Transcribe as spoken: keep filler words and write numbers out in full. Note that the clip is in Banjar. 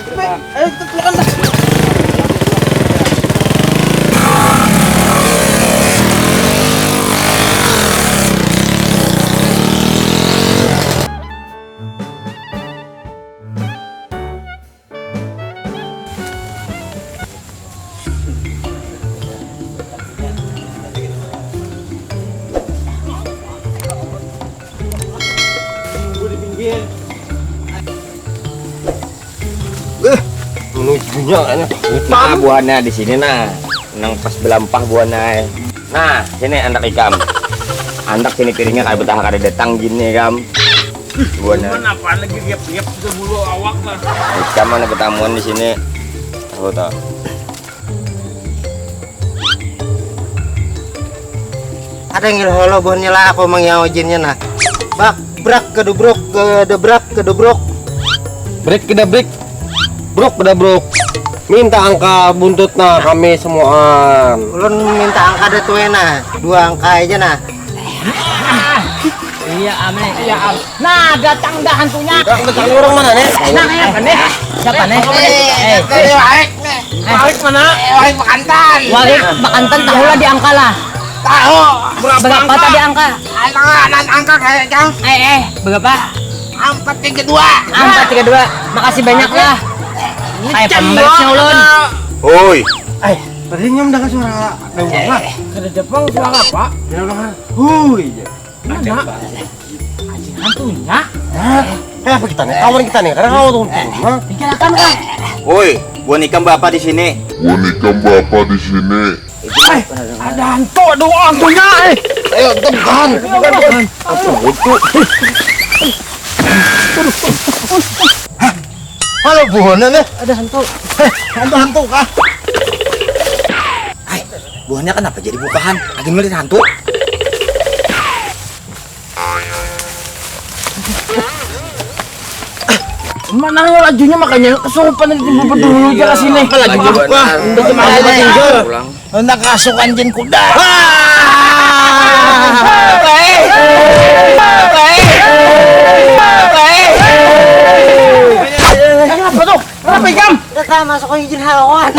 Ayo kita temukan dah. Eh, menujunya kayaknya. Nah, buahnya di sini nah. Nang pas belampah buahnya. Nah, sini andak ikam. Andak sini piringnya kada betah kada datang gini kam. Buahnya. Cuman apaan lagi riap-riap ke bulu awak lah. Ikam mana betamuan di sini. Tahu tak? Ada ngil holo buhannya lah aku mangiau jinnya nah. Bak brak kedubruk kedebrak kedubruk. Break kedabrik. Bruk kedabruk. Minta angka buntut nah kami semuaan. Ulun minta angka ada tuh nah. Dua angka aja nah. Iya, Ame. Iya, Am. Nah, datang dah hantunya. Datang orang mana nih? Nah, siapa nih? Siapa nih? Eh, eh, Warik nih. Warik mana? Eh, Warik Bekantan. Warik Bekantan tahu lah di angka lah. Tahu. Berapa tadi angka? Angka, angka kayak jam. Eh, eh, berapa? Empat tiga dua. Empat tiga dua. Makasih banyak lah. Kayak pemberesnya ulun. Oi. Eh, tadi nyam dengar suara ada orang lah. Kada ada pang suara apa? Ada orang. Hui. Mana? Anjing hantunya. Hah? Eh, apa kita nih? Kawan kita nih, karena kau tuh. Hah? Pikirakan kan? Woi, buan ikam bapa di sini. Buan ikam bapa di sini. Eh, ada hantu, ada hantunya, eh. Ayo, tekan. Apa hantu? Halo, buana nih. Ada hantu. Eh, hantu-hantu kah? Hai, buahnya kenapa jadi bukahan? Lagi melihat hantu. Mana lajunya makanya kesurupan itu dulu aja ke sini. Apa lagi buka? Untuk kemana aja? Hendak kasukan jin kuda. Kenapa tuh? Kenapa ikam? Kita masuk ke izin haluan.